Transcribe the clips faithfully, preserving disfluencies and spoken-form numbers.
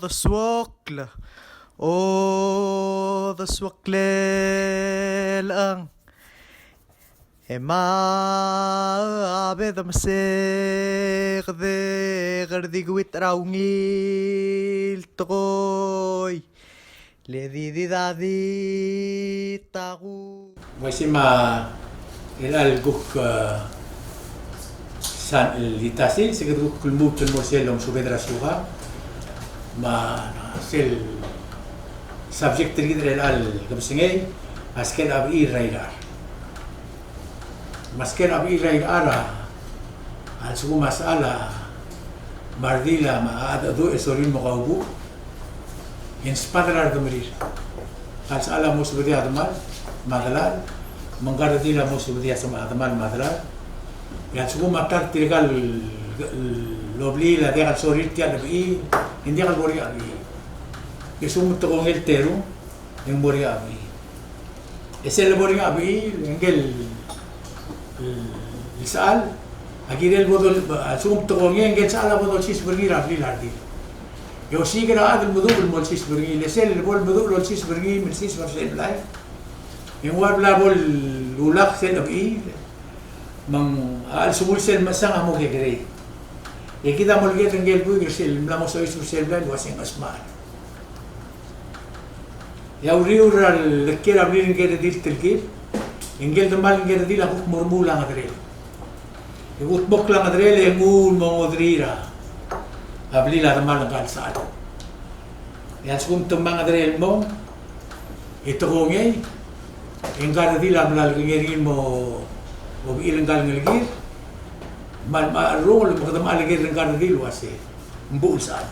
Odesuokl, odesuoklel ang. E ma a bedul meseked e kede di kuit er a ungil tekoi. Le di di da di taku. Uaisei me a chelecha el kuk, e, sel itasil, se kede kuk lmuut el mo er sel omesubed er a siukang. Me sel subject er kid er chelecha el kebesengei, a skel a bechiil er a irechar. Me a skel a bechiil er a irechar a lsekum a sechal a mla redil a, me a, a, a, a sorir el mo kaubuch, e ng sbadel a redemerir. A sechal a mo subedii a demal me a delal, me ngka el redil a mo subedii a demal me a delal. E a lsekum a ta er tirka el, el obliil a diak el sorir tia el bechiil, e ng diak el bo er ngii a bechiil. E a lsekum te kongei el terung, e ng bo er ngii a bechiil. E sel lebo er ngii a bechiil, e ngike el, el, el sechal a kirel bo dol-, a lsekum te kongei, e ngike el sechal a bo dolsiseb er ngii er a blil a redil. E osiik er a chad el meduch el mo olsiseb er ngii, le sel lebo el meduch el olsiseb er ngii, me olsiseb er sel blai, e ng ua bla bo lulak sel bechiil, me ng, a, a lsekum sel mechesang a mo kekerei. E kid a molekoi er ngike el buik er sel mla mo soiseb er sel blai el uasei ng chesmechal. E a uriul er a lekiei er a blil ngike el redil el telkib, e ngike el demal ngike el redil a kuk mo remuul a ngederel. E kuk dmokl a ngederel e nguu el mo ngoderir a blil a demal ngka el sechal. E a lsekum te ngmai a ngederel el mong, e te kongei, e ngka el redil a mla lekengei er ngii el mo bechiil ngka el ngelekir, me a, me a cherrungel, me kede mla leker er ngka el redil el uasei ng buch el sechal.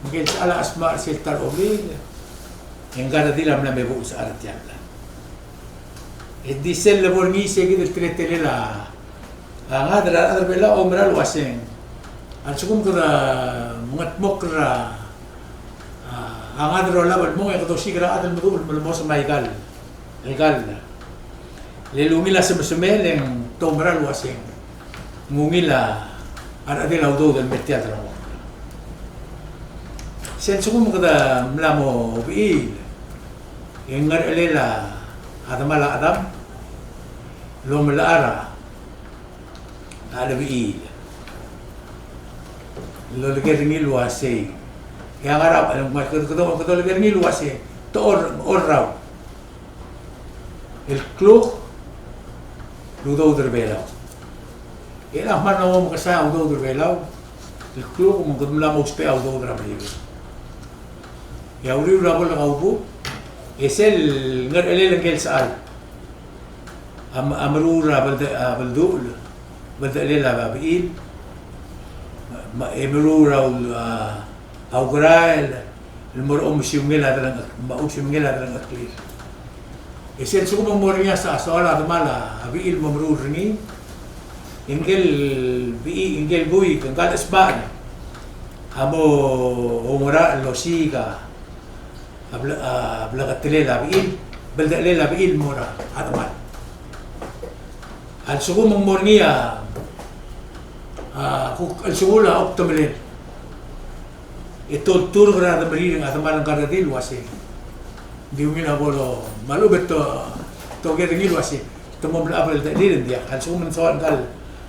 Ngike el sechal a chesmechal er sel ta er a obliil, e ngka el redil a mla me buch el sechal er tia el bla. E di sel lebo er ngii se kid el teletelel a, a ngadel a rechad er a Belau a oumera el uaseng, a lsekum kede mengetmokl er a, a, a ngadel er a olab el mong e kede osiik er a chad el meduch el mo semai kal, el kal. Le ungil a semesemel e ng te oumera el uaseng ng ungil a rechedel a udoud el mer tia el delengchokl. Sel lsekum kede mla mo bechiil, e ng ngerechelel a demal a chedam el omelechar a lebechiil el oleker er ngii el uasei. E a ngar er a, kede, kede, kede oleker er ngii el uasei, te or, orrau el kluk el udoud er a Belau. E a kmal mla mo mekesai a udoud er a Belau el kluk me ng kede mla mo ousbech a udoud er a Belau. E a uriul er a bo lekaubuch, e sel ngerechelel ngike el sechal a, a meruul er a belde-, a belduchel, beldechelel a bechiil, me, e meruul er a ul-, a, a ukerael el mo er a omesiungel a delengchek-, me a omesiungel a delengcheklir. E sel lsekum ng mo er ngii a sa-, soal a demal a bechiil el mo meruul er ngii, e ngike el bechiil, ngike el buik, ngka el chesmechal a mo oungerachel el osiik a a ble-, a bleketelel a bechiil, beldechelel a bechiil el mo er a demal. A lsekum ng mo er ngii a, a, kuk, a lsekum a okdemelel, e te olturk er a demerir a demal ngka el redil el uasei, ng di ungil a bo lo, me a lechub e te, te oker er ngii el uasei, te mo melecha beldechelir e ng diak. A lsekum ng soal ngka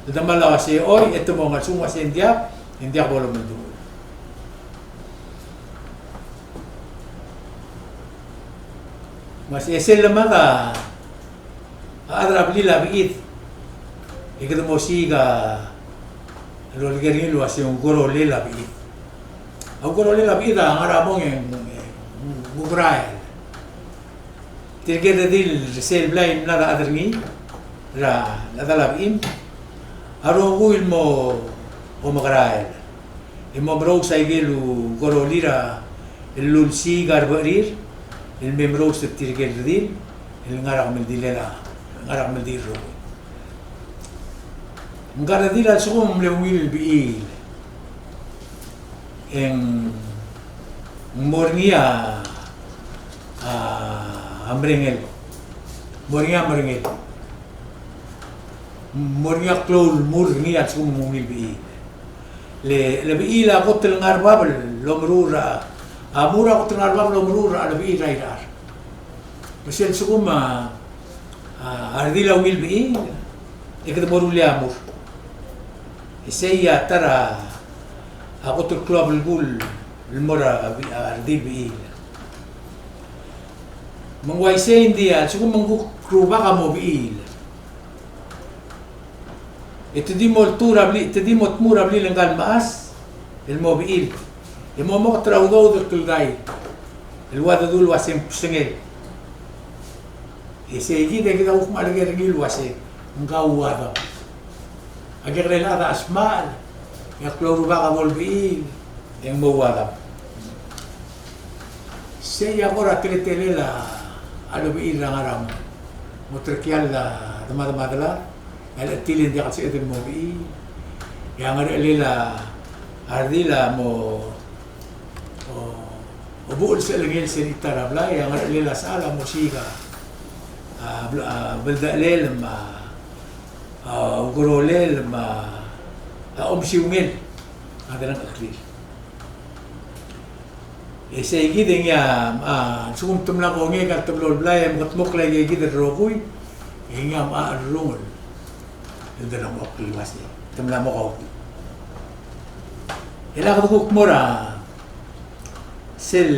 el demal a uasei, oi, e te mo, a lsekum uasei ng diak, e ng diak bo lomeldungel. Me se, e sel lemad a chad er a blil a bechid, e kede mo osiik a loleker er ngii el uasei ng ukerolel a bechid. A ukerolel a bechid a ngar er a mong e ng, e ng ukerael. Tirke el redil er sel blai el mlad a chad er ngii er a chedal a bechim a rokui el mo omekerael e mo merous a ikel ukerolir a, el lulsiik a rebecherir el me merous er tirke el redil el ngar er a kemeldiil er a, ngar er a kemeldiil er a rokui. Ngka el redil a lsekum ng mle ungil el bechiil e ng mo er ngii a, a, a merengel. Mo er ngii a merengel. Mo er ngii a klou el mur er ngii a lsekum ng ungil el bechiil. Le, le bechiil a kot el ngar er a bab el omeruul er a, a mur a kot el ngar er a bab el omeruul er a, a lebechiil er a irechar. Me sel lsekum a, a, a redil a ungil bechiil, e kede mo rullii a mur. E sei a ta er a, a kot el klou a belkul el mo er a, a redil bechiil. Me ng uaisei, ng di a lsekum ng kuk rubak a mo bechiil, e te di mo oltuu er a blil, te di mo tmuu er a blil ngka el mechas el mo bechiil. E mo omoket er a udoud el kldai el ua dedu el ua se ng bsengel. E sei kid e kid a kuk mle kekerei el ua se ng kauadam. A kekerei el chad a chesmachel, e a klou el rubak a bo lebechiil, e ng mo uadam. Sei a kora teletelel a lebechiil er a ngar er a mong. Mo terekial a demademad el chad, e a lechetil e ng diak el sebeched el mo bechiil. E a ngerechelel a redil a mo, o, obuchel sechelengel sel chita er a blai, e a ngerechelel a sechal a mo siik a, a, bl-, a beldechelel me a, a ukerolel me a, a omesiungel a delengcheklir. E sei kid e ngii a, a, lsekum te mla kongei a kal teblo el blai e mekedmokl a ikei kid el rokui, e ngii a, a, cherrungel el delengchokl el ua se te mla mo kauki. E lak de kuk mo er a sel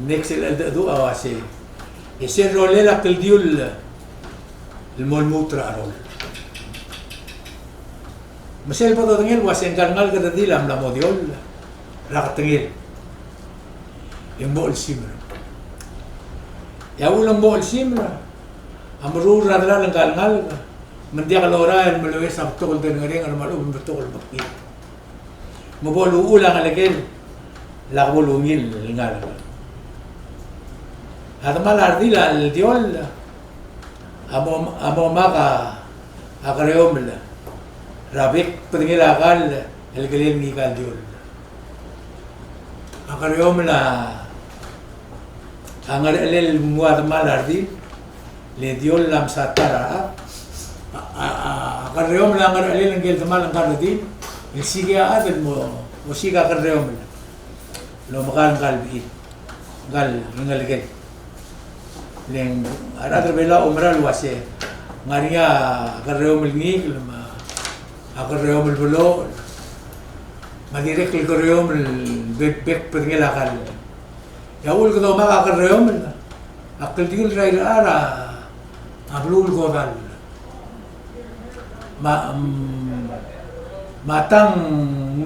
next el cheldecheduch a ua se, e sel rolel a kldiull el mo lmuut er a cherol. Me sel bo dodengei el ua se ngka el ngalek el redil a mla mo dioll er a ketengel e ng mo chelsimer. E a uchul e ng mo chelsimer a meruul er a delal ngka el ngalek, me ng diak lorael el melues a betok el dengerenger me a lechub e ng betok el mekngit. Me bo luchul a ngelekel el ak bo lungil el ngalek. A demal a redil a ldioll a mo, a mo omak a, a kerreomel er a bek el bedengel a kall el kelel ngika el dioll. A kerreomel a, a ngerechelel el nguu a demal a redil, le dioll a msa ta er a, a, a, a kerreomel a ngerechelel ngike el demal ngka el redil, el siik a chad el mo, mo siik a kerreomel el omekall ngka el bechil, ngka el ngelekel. Le ng a rechad er a Belau a oumera el ua se ng ngar er ngii a kerreomel ngikel me a kerreomel belochel me a dirrek el kerreomel el bek, bek el bedengel a kall. E a uchul kede omak a kerreomel, a kldiull er a irechar a beluulkodall. Me a, mm, me a tang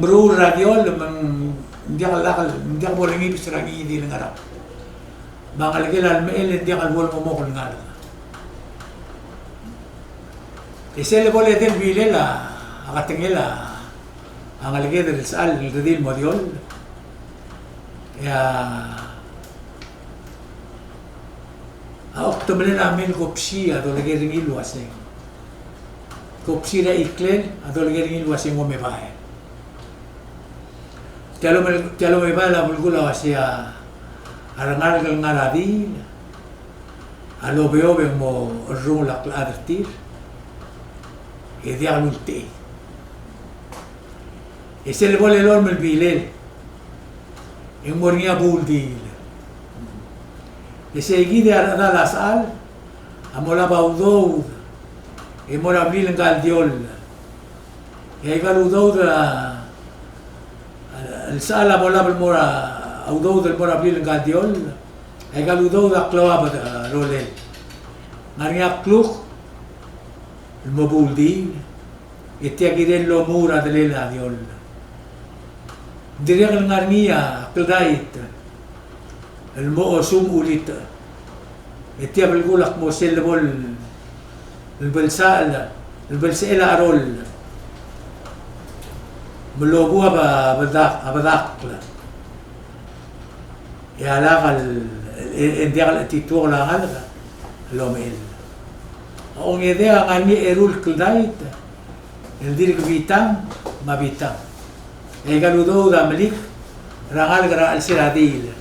meruul er a dioll me ng diak lak, ng diak bo lengibes er a ngii di el ngerang. Me a ngelekel a lemechell e ng diak el bo lengomokl el ngalek. E sel lebo el edei el bilel a, a ketengel a, a ngeleked el sechal el redil el mo dioll. E a, a oktemelel a mei el kobsii a doleker er ngii el ua se ng, kobsii er a iklel a doleker er ngii el ua se ng omebael. Tia el ome-, tia el omebael a belkul a ua se a rengalek el ngar er a dil a lobeob e ng mo cherrungel a klechad er tir e diak lultechei. E sel lebo lelolem el bilel e ng mo er ngii a buldil. E sei kid e a rechedal a sechal a mo olab a udoud e mo er a blil ngka el dioll. E aika el udoud a, a, el sechal a mo olab el mo er a udoud el mo er a blil ngka el dioll. Aika el udoud a klou a bed-, a rolel. Ngar er ngii a kluk el mo buldil. E tia kirel el omuul er a delel a dioll. Ng dirrek el ngar er ngii a kldait el mo osum ulitech. E tia belkul a kmo sel lebo el belsechel, el belsechel a cheroll me lobuu a be-, a bedak-, a bedakl. E a lak el, e, e ng diak el chetituokl a ngalek el omechell. A ongedei a ngar er ngii a eru el kldait el dirk bitang me a bitang. E aika el udoud a melik er a ngalek er a chelsel a dil.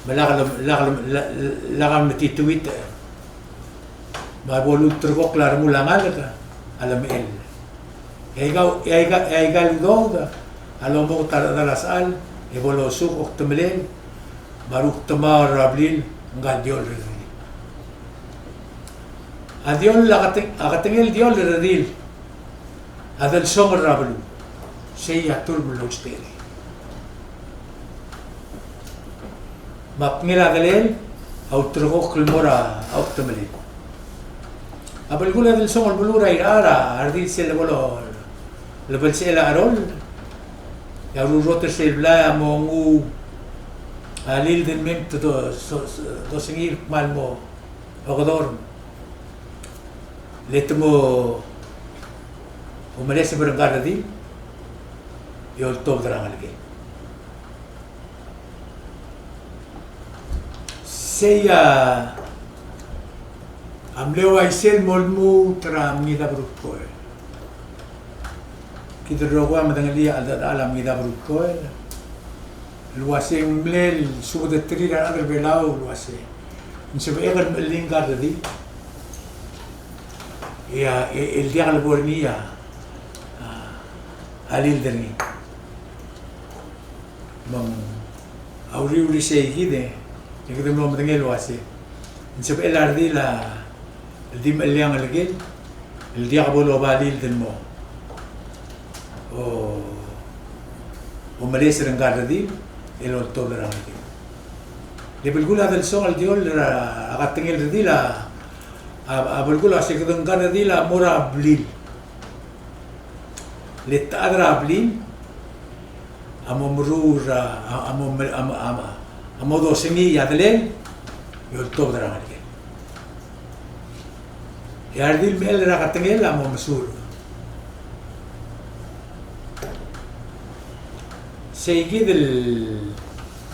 Me lak el, lak el, la-, lak el metituit. Me a bo lulterekokl a rengul a ngalek a lemechell. E aika, e aika, e aika el udoud a lomoket a rechedal a sechal e bo losuk a okdemelel me a rukdemaol er a blil ngka el diol er a redil. A diol a kete-, a ketengel diol er a redil a delsong er a beluu. Sei a term el ousbech er ngii. Me a bngel a delel a ulterekokl el mo er a okdemelel. A belkul a delsong el beluu er a irechar a redil sel lebo lebelsechel a cheroll. E a ureor er sel blai a mo nguu a lild el mei me te do-, so-, so-, dosengii el kmal mo okedorm. Le te mo omeleseb er ngka el redil e oltobed er a ngelekel. Sei a mle uaisei el mo lmuut er a Mengidab er a Utkoel. Kid el rokui a medengelii a cheldechedechal a Mengidab er a Utkoel el uasei ng mle subedeterir a rechad er a Belau el uasei ng sebechek el mechellii ngka el redil e a, e, el diak lebo er ngii a, a, a lild er ngii. Me a uriul er sei kid e kede mlo medengei el uasei ng sebechel a redil a el di mechellii a ngelekel el diak bo loba lild el mo o, omeles er ngka el redil el oltobed er a ngelekel. Le belkul a delsong el diol er a katengel redil a, a, a belkul a se kede ngka el redil a mo er a blil. Le te chad er a blil a mo meruul er a, a, a mo me-, a mo, a mo, a mo dosengii a delel e oltobed er a ngelekel. E a redil mechell er a katengel a mo mesurech. Sei kid el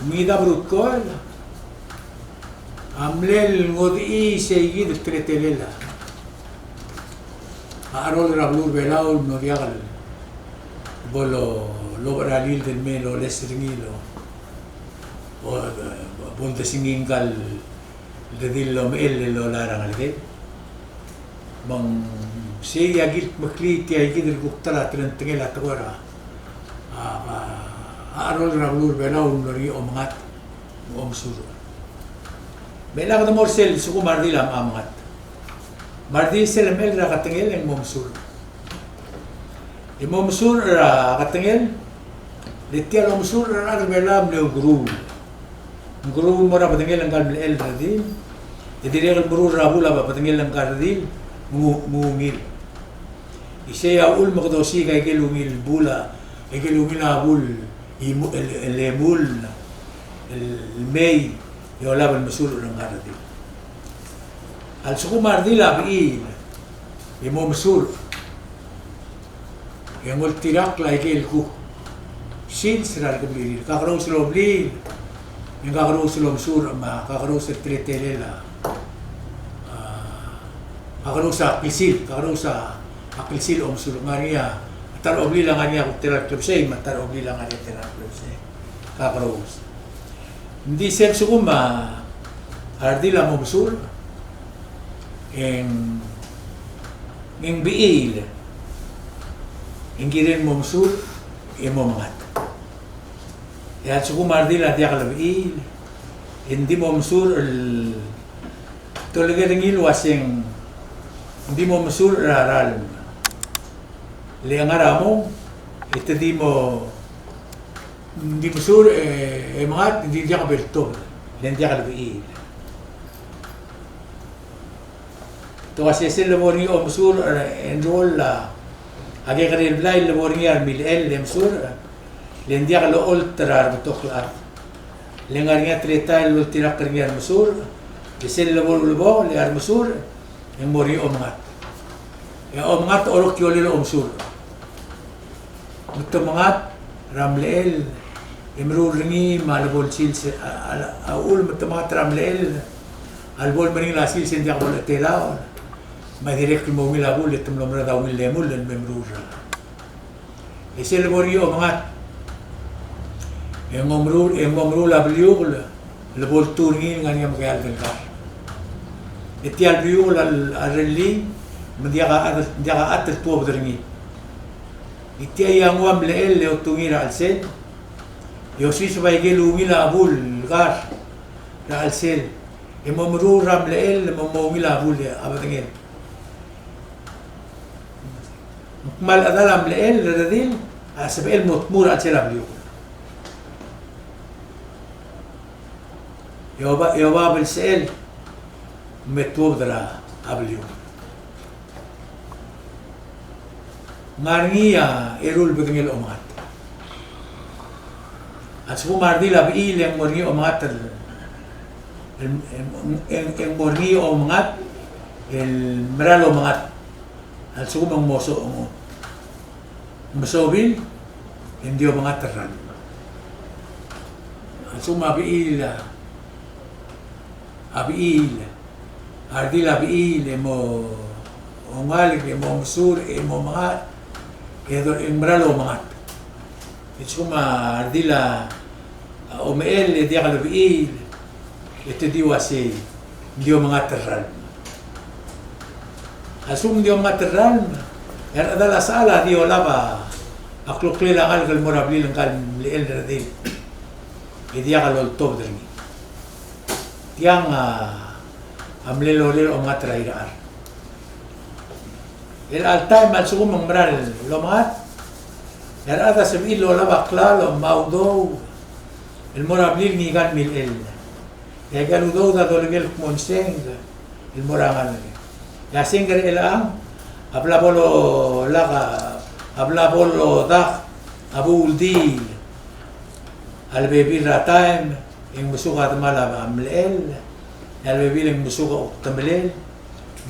Mengidab er a Utkoel a mle ngodechii sei kid el teletelel a cheroll er a beluu er a Belau el mlo diak el bo lo, lobech er a lild el mei el oles er ngii el o, o, bo lsengii ngka el redil el omechell el olai er a ngelekel. Me ng sei a kildmeklii tia kid el kuk ta er a telengtengel a tekoi er a, a, a cheroll er a beluu er a Belau el mlo er ngii a omengat me a omesurech. Me a kede mo er sel lsekum a redil a mengat. Me a redil sel lemechell er a katengel e ng mo mesurech. E mo mesurech er a katengel, le tia el omesurech er a rechad er a Belau a mle ukeruul. Ng ukeruul el mo er a bedengel ngka el mlechell el redil, e dirrek el meruul er a bul a bedengel ngka el redil, me ng, me ng ungil. Isei a uchul me kede osiik a ikel ungil bul a, ikel ungil a bul el, el, el emull el mei e olab el mesurech er ngka el redil. A lsekum a redil a bechiil e mo mesurech e ng oltirakl a ikel kuk sils er a rekeblirir. Kakerous el obliil, e ng kakerous el omesurech me a kakerous el teletelel a, a, kakerous a klsil, kakerous a klsil omesurech. Ngar er ngii a ta er a obliil a ngar er ngii a kuk tela el klebesei, me a ta er a obliil a ngar er ngii a tela el klebesei. Kakerous. Ng di sel lsekum a redil a mo mesurech e ng, e ng bechiil, e ng kirel mo mesurech e mo mengat. E a lsekum a redil a diak lebechiil e ng di mo mesurech el, te oleker er ngii el uaseng ng di mo mesurech er a ralm. Le ngar er a mong e te di mo, ng di mesurech e, e mengat, ng di diak bo ltobed, le ng diak lebechiil. Te uasei sel lebo er ngii a omesurech, e, enroll a, a kekerei el blai el lebo er ngii a remilechell e mesurech, le ng diak locholt er a rebetok el chad. Le ngar er ngii a teletael el oltirakl er ngii a remesurech, e sel lebo el ulebongel e a remesurech, e ng mo er ngii a omengat. E a omengat a orrekiolel a omesurech. Me te mengat er a mlechell e meruul er ngii me a lebo el sils, a, a, a uchul me te mengat er a mlechell a lebo el meringel a sils e ng diak bo letelaol, me a dirrek el mo ungil a bul e te mlo merad a ungil el emull el me meruul er a. E sel lebo er ngii a omengat e ng omeruul, e ng omeruul a bliukel el lebo el tu er ngii el ngar er ngii a mekeald el kar. E tia el bliukel a, a rellii me ng diak a, diak a chat el tuobed er ngii. E tia a nguu a mlechell e otungii er a chelsel. E osiseb a ikel ungil a bul el kar er a chelsel. E mo meruul er a mlechell e mo, mo ungil a bul a bedengel. Ng kmal chedal a mlechell el redil a sebechel mo tmuu er a chelsel a bliukl. E oba, e oba belsechel me tuobed er a bliukl. Ng ngar er ngii a eru el bedengel omengat. A lsekum a redil a bechiil e ng mo er ngii omengat el, el, e ng, e ng mo er ngii omengat el mera el omengat. A lsekum e ng mo so, ng mo sobil e ng di omengat el ralm. A lsekum a bechiil a, a bechiil a redil a bechiil e mo ongalek e mo mesur e mo mengat e do, e ng mera el omengat. E lsekum a redil a omechell e diak lebechiil e te di uasei ng di omengat el ralm. A lsekum ng di omengat el ralm e a rechedal a sechal a di olab a kloklel a ngalek el mo er a blil ngka el mlechell el redil e diak loltobed er ngii. Tiang a, a mle lorael omengat er a irechar. El chelecha el taem a lsekum ng mera el omengat e a rechad a sebechir el olab a klalo me a udoud el mo er a blil ngika el milechell. E aika el udoud a dolekoi el kmo ng sengk el mo er a ngalek. E a sengk er chelechang a bla bo lolak a, a bla bo lodak a buuldiil a lebebil er a taem e ng mesuk a demal a mlechell, e a lebebil e ng mesuk a okdemelel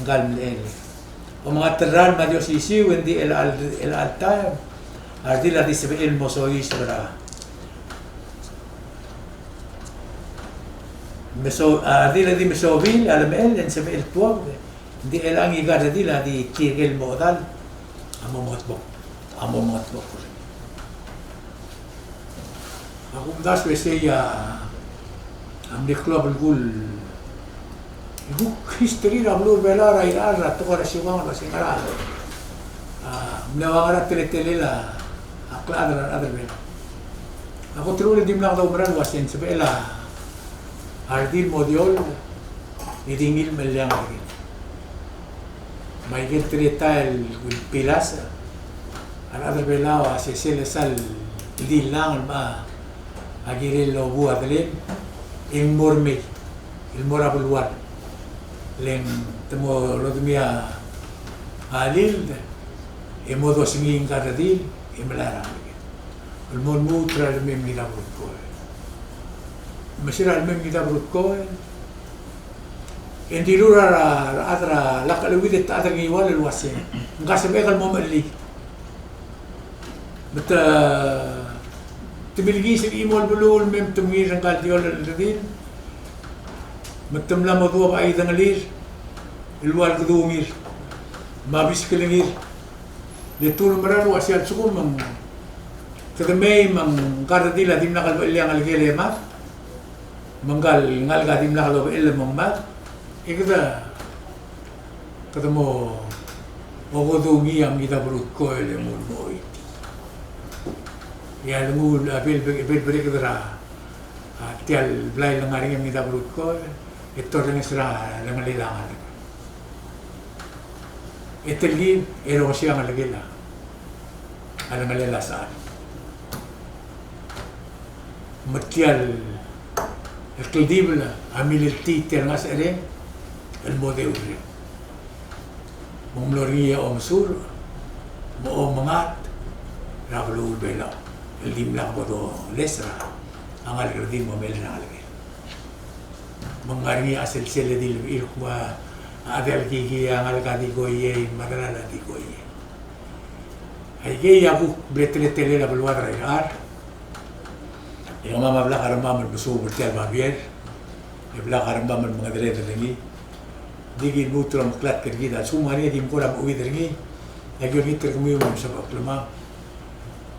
ngka el mlechell. Omengat el ralm a di osisiu e ng di chelecha el, chelecha el taem a redil a di sebechel el mo soiseb er a, meso, a redil a di mesobil a lemechell e ng sebechel tuobed. Ng di chelechang ngika el redil a di tirke el mo chedal a mo mengetmokl, a mo mengetmokl. A kumdasu e sei a, a mle klou a belkul. E kuk history er a beluu er a Belau er a irechar er a tekoi er a siukang el uasei ngera a, a mle ua ngera a teletelel a klechad er a rechad er a Belau. A kot el uchul e dimlak doumerang el uasei ng sebechel a redil el mo dioll e di ngilmchelliang er ngii. Me aike el teletael el pilas a rechad er a Belau a sesei el sal di langel me a kirel el obu a delem e ng mo remei el mo er a belual. Le ng te mo lodemii a lild e mo dosengii ngka el redil e melai er a Merikel el mo lmuut er a lemei me kid a brutkoel. Me se er a lemei me kid a brutkoel e ng dilu er a rechad er a lak cheleuid e te chad er a Ngiwal el uasei, ngka sebechek el mo mechelii. Me te, te milkiis el chimo el beluu el mei me te mengiil er ngka el dioll el redil. Me te mla mo duobech a idengelir el ua el kedungir me a biskelengir. Le te ulemerang el uasei a lsekum ng kede mei me ngka el redil a dimlak lobechellii a ngelekel e mad, me ngka el ngalek a dimlak lobechell me ng mad, e kede, kede mo okedungii a mekid a brutkoel e mo, mo choitii. E a lenguu a bel, bel, bel, bel kede er a, a, tia el blai el ngar er ngii a mekid a brutkoel e te orrenges er a rengelel a ngalek. E telkib e rongesii a ngelekel a lengelel a sechal. Me tia el kldibel a mileltii tia el ngesechereng el mo deurreng. Me ng mlo er ngii a omesurech me a omengat er a beluu er a Belau el dimlak bo doles er a ngalek er a redil mo mechell er a ngelekel. Me ng ngar er ngii a chelsel e di lebechir el kmo a chad a lekikii a ngalek a di koiei me a delal a di koiei. Aikei a kuk bla teletelel a beluad er a irechar. E kemam a blak a rengmam el mesuub er tia el babier e blak a rengmam el mengedereder er ngii. Di ki lmuut el omeklatk er kid a lsekum ng ngar er ngii a di mekor a mecheuid er ngii, e aki olengit er kemiu me msebecheklemam.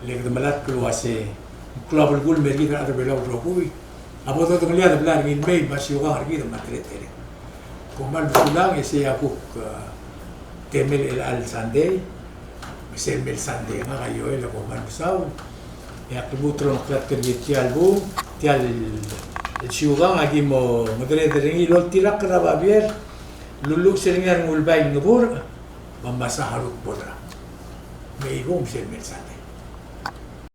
Le kede melatk el uasei ng klou a belkul el mei er kid el chad er a Belau el rokui a bo dodengelii a deblai er ngii el mei me a siukang er kid me a teletelel. Kom kmal mesulang e sei a kuk, e, temel er chelecha el Sunday. Sel mei el Sunday, ngak a Ioel a ko mle mesaul. E ak lmuut el omeklatk er ngii tia el bung, tia el, el siukang a ki mo medereder er ngii el oltirakl er a babier, lulukes er ngii a rengulbai el ngebur, me mesa a harud el program. Me a bung sel mei el Sunday.